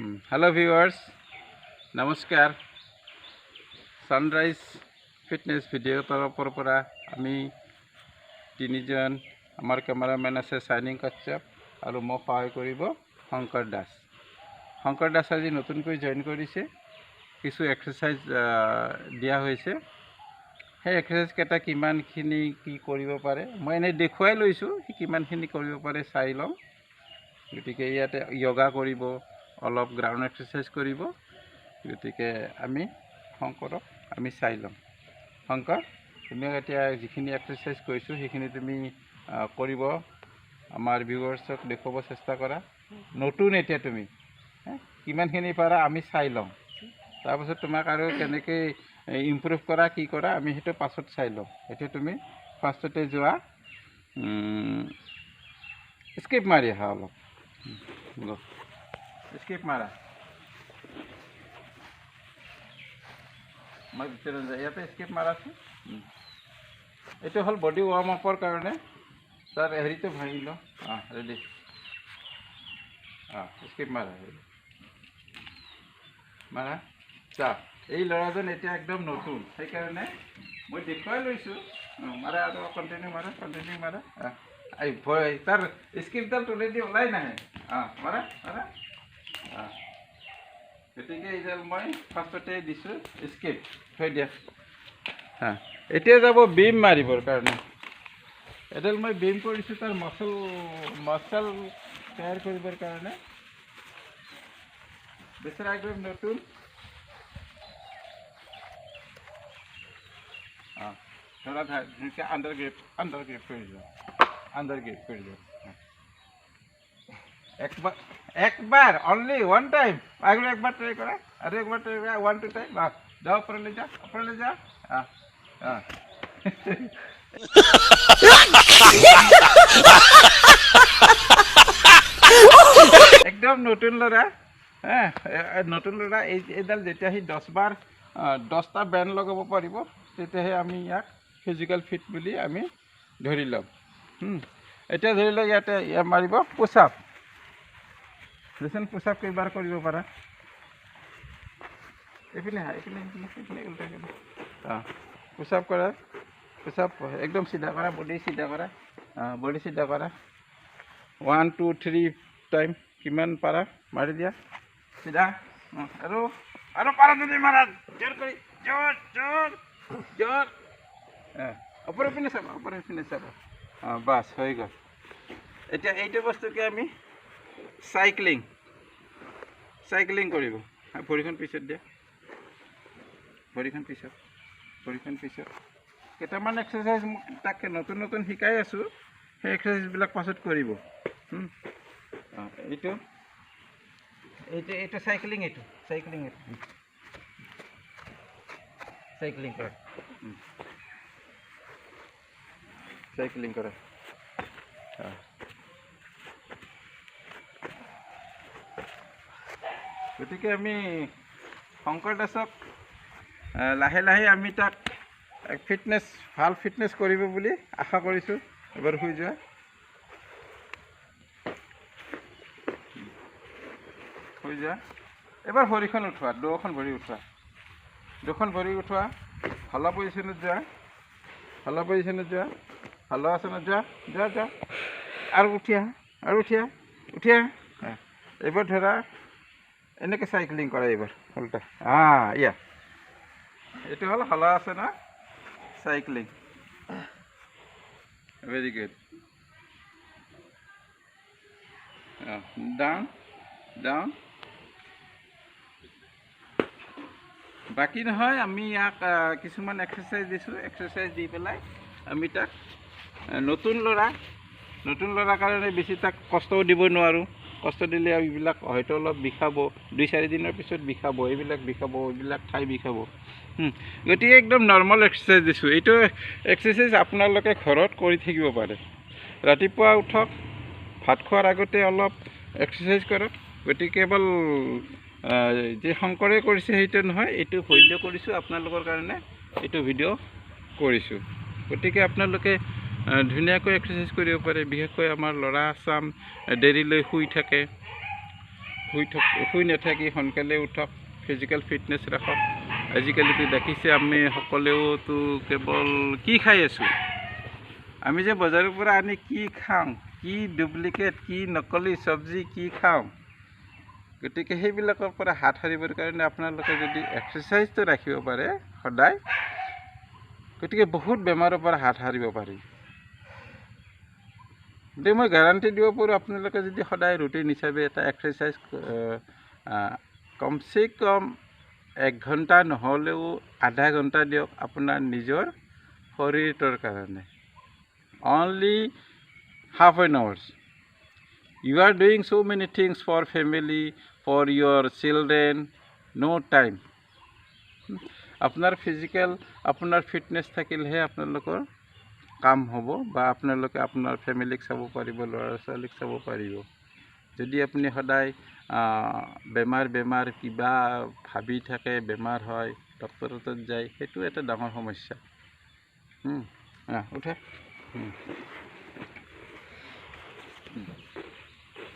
Hello' viewers, নমস্কাৰ। Sunrise fitness video' তৰফৰ পৰা আমি তিনিজন, আমাৰ কেমেৰামেন আছে চাইনিং কাশ্যপ আৰু মোক সহায় কৰিব শংকৰ দাস। শংকৰ দাস আজি নতুনকৈ জইন কৰিছে। কিছু এক্সাৰচাইজ দিয়া হৈছে, সেই এক্সাৰচাইজকেইটা কিমানখিনি কি কৰিব পাৰে মই এনেই দেখুৱাই লৈছোঁ, সি কিমানখিনি কৰিব পাৰে চাই লওঁ। গতিকে ইয়াতে য়োগা কৰিব, অলপ গ্ৰাউণ্ড এক্সাৰচাইজ কৰিব। গতিকে আমি শংকৰক আমি চাই ল'ম। শংকৰ, তুমি এতিয়া যিখিনি এক্সাৰচাইজ কৰিছোঁ সেইখিনি তুমি কৰিব, আমাৰ ভিউৱাৰ্ছক দেখুৱাব চেষ্টা কৰা। নতুন এতিয়া তুমি কিমানখিনি পাৰা আমি চাই লওঁ, তাৰপাছত তোমাক আৰু কেনেকৈ ইম্প্ৰুভ কৰা কি কৰা আমি সেইটো পাছত চাই ল'ম। এতিয়া তুমি ফাৰ্ষ্টতে যোৱা, স্কিপ মাৰি আহা অলপ, স্কিপ মাৰা। মই ভিতৰত যাই ইয়াতে স্কিপ মাৰাচোন। এইটো হ'ল বডি ৱাৰ্ম আপৰ কাৰণে। তাৰ হেৰিটো ভাঙি লওঁ। অঁ, ৰেডি। অঁ, স্কিপ মাৰা, মাৰা। চা, এই ল'ৰাজন এতিয়া একদম নতুন, সেইকাৰণে মই দেখুৱাই লৈছোঁ। মাৰা আৰু কণ্টিনিউ মাৰা, কণ্টিনিউ মাৰা। অঁ, এই ভয়, তাৰ স্কিপডাল তলেদি ওলাই নাহে। অঁ, মাৰা মাৰা। অঁ, গতিকে এইডাল মই ফাৰ্ষ্টতে দিছোঁ স্কিপ, থৈ দিয়া। হা, এতিয়া যাব বিম মাৰিবৰ কাৰণে। এডাল মই বিম কৰিছোঁ তাৰ মাচল তৈয়াৰ কৰিবৰ কাৰণে। বেচেৰা একদম নতুন। অঁ, ধৰা ধুনীয়াকৈ আণ্ডাৰ গ্ৰিপ, আণ্ডাৰ গ্ৰিপ কৰি যোৱা, আণ্ডাৰ গ্ৰিপ কৰি যোৱা। একবাৰ, একবাৰ, অনলি ওৱান টাইম। আৰু একবাৰ ট্ৰাই কৰা, আৰু একবাৰ ট্ৰাই কৰা, ওৱান টু টাইম। অঁ, যাওঁ ওপৰলৈ, যা ওপৰলৈ যা। অঁ অঁ, একদম নতুন ল'ৰা। হে, নতুন ল'ৰা। এই এইডাল যেতিয়া সি 10 বাৰ 10টা বেণ্ড লগাব পাৰিব, তেতিয়াহে আমি ইয়াক ফিজিকেল ফিট বুলি আমি ধৰি ল'ম। এতিয়া ধৰি লওক ইয়াতে ইয়াত মাৰিব পুছআপ। দেচোন পুছআপ কেইবাৰ কৰিব পাৰা। এইপিনে আহা, এইপিনে এইপিনে এইপিনে উল্টাই পিনে। অঁ, পুছআপ কৰা, পুছআপ একদম চিধা কৰা, বডি চিধা কৰা। অঁ, বডি চিধা কৰা। 1 2 3 টাইম কিমান পাৰা মাৰি দিয়া, চিধা। অঁ, আৰু আৰু পাৰা যদি মাৰা, জোৰ কৰি, জোৰ জোৰ জোৰ। অঁ, ওপৰৰ পিনে চাবা, ওপৰৰ পিনে চাবা। অঁ, বাছ হৈ গ'ল। এতিয়া এইটো বস্তুকে আমি চাইক্লিং, চাইক্লিং কৰিব। ভৰিখন পিছত দিয়া, ভৰিখন পিছত, ভৰিখন পিছত। কেইটামান এক্সাৰচাইজ মোক তাকে নতুন নতুন শিকাই আছোঁ, সেই এক্সাৰচাইজবিলাক পাছত কৰিব। অঁ, এইটো এইটো এইটো চাইক্লিং, এইটো চাইক্লিং, এইটো চাইক্লিং কৰা, চাইক্লিং কৰা। অঁ, গতিকে আমি শংকৰ দাসক লাহে লাহে আমি তাক ফিটনেছ, ভাল ফিটনেছ কৰিব বুলি আশা কৰিছোঁ। এবাৰ শুই যোৱা, শুই যোৱা। এবাৰ ভৰিখন উঠোৱা, দুখন ভৰি উঠোৱা, দুখন ভৰি উঠোৱা। ভালো পজিশ্যনত যোৱা, ভালো পজিশ্যনত যোৱা, ভালো আসনত যোৱা, যোৱা যোৱা। আৰু উঠি আহা, আৰু উঠি আহা, উঠি আহা। এইবাৰ ধৰা এনেকৈ চাইক্লিং কৰা, এইবাৰ উল্টা। ইয়া, এইটো হ'ল হলা আছে না cycling. Very good. Down down. বাকী নহয়, আমি ইয়াক কিছুমান এক্সাৰচাইজ দিছোঁ। এক্সাৰচাইজ দি পেলাই আমি তাক, নতুন ল'ৰা, নতুন ল'ৰাৰ কাৰণে বেছি তাক কষ্টও দিব নোৱাৰোঁ। কষ্ট দিলে এইবিলাক হয়তো অলপ বিষাব, 2-4 দিনৰ পিছত বিষাব, এইবিলাক বিষাব, এইবিলাক ঠাই বিষাব। গতিকে একদম নৰ্মেল এক্সাৰচাইজ দিছোঁ। এইটো এক্সাৰচাইজ আপোনালোকে ঘৰত কৰি থাকিব পাৰে। ৰাতিপুৱা উঠক, ভাত খোৱাৰ আগতে অলপ এক্সাৰচাইজ কৰক। গতিকে কেৱল যে শংকৰে কৰিছে সেইটো নহয়, এইটো ভিডিঅ' কৰিছোঁ আপোনালোকৰ কাৰণে, এইটো ভিডিঅ' কৰিছোঁ। গতিকে আপোনালোকে ধুনীয়াকৈ এক্সাৰচাইজ কৰিব পাৰে। বিশেষকৈ আমাৰ ল'ৰা চাম দেৰিলৈ শুই থাকে, শুই নাথাকি সোনকালে উঠক, ফিজিকেল ফিটনেছ ৰাখক। আজিকালিতো দেখিছে আমি সকলোৱেতো কেৱল কি খাই আছোঁ, আমি যে বজাৰৰ পৰা আনি কি খাওঁ, কি ডুপ্লিকেট, কি নকলি চব্জি কি খাওঁ। গতিকে সেইবিলাকৰ পৰা হাত সাৰিবৰ কাৰণে আপোনালোকে যদি এক্সাৰচাইজটো ৰাখিব পাৰে সদায়, গতিকে বহুত বেমাৰৰ পৰা হাত সাৰিব পাৰি। গতিকে মই গেৰাণ্টি দিব পাৰোঁ, আপোনালোকে যদি সদায় ৰুটিন হিচাপে এটা এক্সাৰচাইজ কমচে কম 1 ঘণ্টা নহ'লেও আধা ঘণ্টা দিয়ক আপোনাৰ নিজৰ শৰীৰটোৰ কাৰণে। Only half an hours. You are doing so many things for family, for your children, no time. আপোনাৰ ফিজিকেল, আপোনাৰ ফিটনেছ থাকিলেহে আপোনালোকৰ কাম হ'ব, বা আপোনালোকে আপোনাৰ ফেমিলিক চাব পাৰিব, ল'ৰা ছোৱালীক চাব পাৰিব। যদি আপুনি সদায় বেমাৰ বেমাৰ কিবা ভাবি থাকে, বেমাৰ হয়, ডক্টৰৰ তাত যায়, সেইটো এটা ডাঙৰ সমস্যা। উঠা।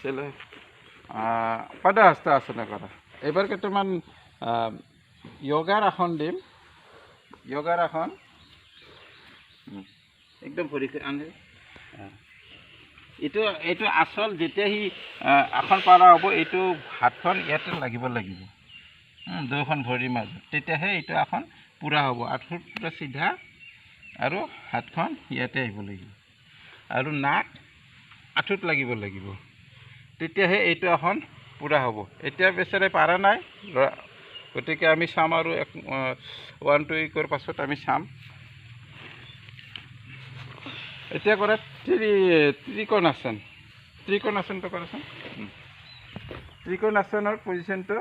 চলো পদহস্ত আসন কৰা। এইবাৰ কেইটামান য়োগাৰ আসন দিম। য়োগাৰ আসন একদম ভৰি আনে। এইটো আচল যেতিয়া সি আসন পাৰা হ'ব, এইটো হাতখন ইয়াতে লাগিব লাগিব, দুয়োখন ভৰিৰ মাজত, তেতিয়াহে এইটো আসন পূৰা হ'ব। আঁঠুৰ পূৰা চিধা আৰু হাতখন ইয়াতে আহিব লাগিব আৰু নাক আঁঠুত লাগিব লাগিব, তেতিয়াহে এইটো আসন পূৰা হ'ব। এতিয়া বেচেৰাই পাৰা নাই, গতিকে আমি চাম আৰু 1-2 উইকৰ পাছত আমি চাম। এতিয়া কৰা ত্ৰিকোণ আসন। ত্ৰিকোণ আসনটো কৰাচোন। ত্ৰিকোণ আসনৰ পজিশ্যনটো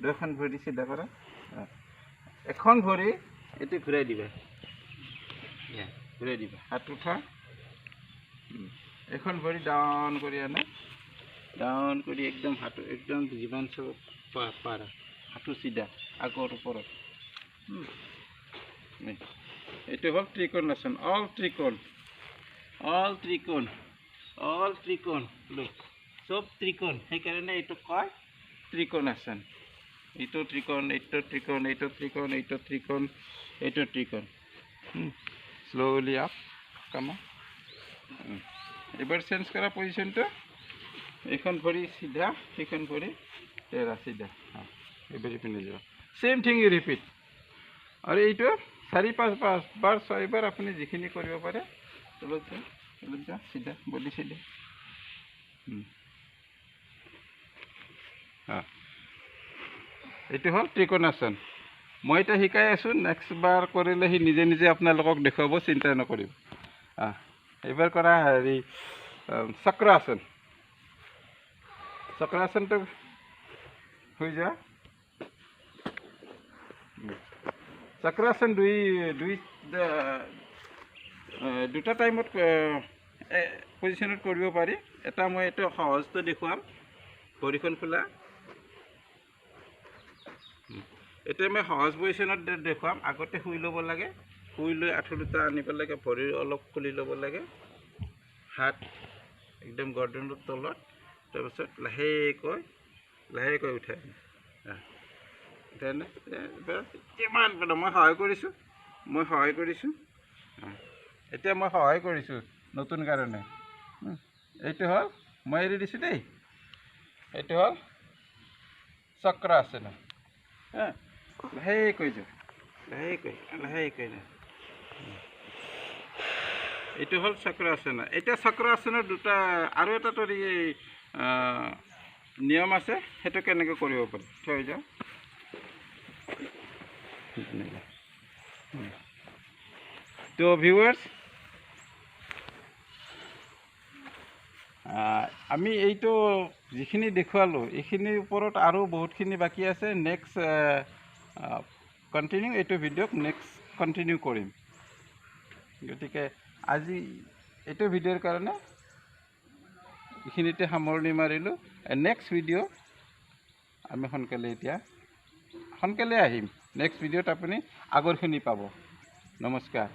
দুখন ভৰি চিধা কৰা, এখন ভৰি এইটো ঘূৰাই দিবা, ঘূৰাই দিবা, হাত উঠা, এখন ভৰি ডাউন কৰি আনা, ডাউন কৰি একদম হাত একদম যিমান চব পাৰা, হাঁঠু চিধা আগৰ ওপৰত। এইটো হ'ল ত্ৰিকোণ আসন। অল ত্ৰিকোণ, অল ত্ৰিকোণ, অল ত্ৰিকোণ, লোক চব ত্ৰিকোণ, সেইকাৰণে এইটো কয় ত্ৰিকোণ আসন। এইটো ত্ৰিকোণ, এইটো ত্ৰিকোণ, এইটো ত্ৰিকোণ, এইটো ত্ৰিকোণ, এইটো ত্ৰিকোণ। শ্ল'লি আপ কামা। এইবাৰ চেঞ্জ কৰা পজিশ্যনটো, এইখন ভৰি চিধা, সেইখন ভৰি তেৰা চিধা, এইবাৰ ইপিনে যোৱা। Same thing you repeat. আৰু এইটো 4, 5, 5 বাৰ 6 বাৰ আপুনি যিখিনি কৰিব পাৰে। তলত যোৱা, তলত যোৱা, চিধা, বডি চিধা। এইটো হ'ল ত্ৰিকোণাসন। মই এতিয়া শিকাই আছোঁ, নেক্সট বাৰ কৰিলে সি নিজে নিজে আপোনালোকক দেখুৱাব, চিন্তা নকৰিব। এইবাৰ কৰা হেৰি চক্ৰাসন। চক্ৰাসনটো হৈ যোৱা। চক্ৰাসন দুই দুই দুটা টাইমত পজিশ্যনত কৰিব পাৰি। এটা মই এইটো সহজটো দেখুৱাম। ভৰিখন খোলা, এতিয়া মই সহজ পজিশ্যনত দেখুৱাম। আগতে শুই ল'ব লাগে, শুই লৈ আঁঠু দুটা আনিব লাগে, ভৰি অলপ খুলি ল'ব লাগে, হাত একদম গৰ্দনৰ তলত, তাৰপিছত লাহেকৈ লাহেকৈ উঠাই উঠাই কিমান মই সহায় কৰিছোঁ, মই সহায় কৰিছোঁ, এতিয়া মই সহায় কৰিছোঁ নতুন কাৰণে। এইটো হ'ল, মই এৰি দিছোঁ দেই। এইটো হ'ল চক্ৰ আছে ন, লাহেকৈ যোৱা, লাহেকৈ লাহেকৈ। এইটো হ'ল চক্ৰ আসন। এতিয়া চক্ৰ আসনৰ দুটা আৰু এটা তৰি নিয়ম আছে, সেইটো কেনেকৈ কৰিব পাৰি থৈ যাওঁ। তো ভিউৱাৰ্ছ, আমি এইটো যিখিনি দেখুৱালোঁ এইখিনিৰ ওপৰত আৰু বহুতখিনি বাকী আছে। নেক্সট কণ্টিনিউ এইটো ভিডিঅ'ক নেক্সট কণ্টিনিউ কৰিম। গতিকে আজি এইটো ভিডিঅ'ৰ কাৰণে এইখিনিতে সামৰণি মাৰিলোঁ। নেক্সট ভিডিঅ' আমি সোনকালে এতিয়া সোনকালে আহিম। নেক্সট ভিডিঅ'ত আপুনি আগৰখিনি পাব। নমস্কাৰ।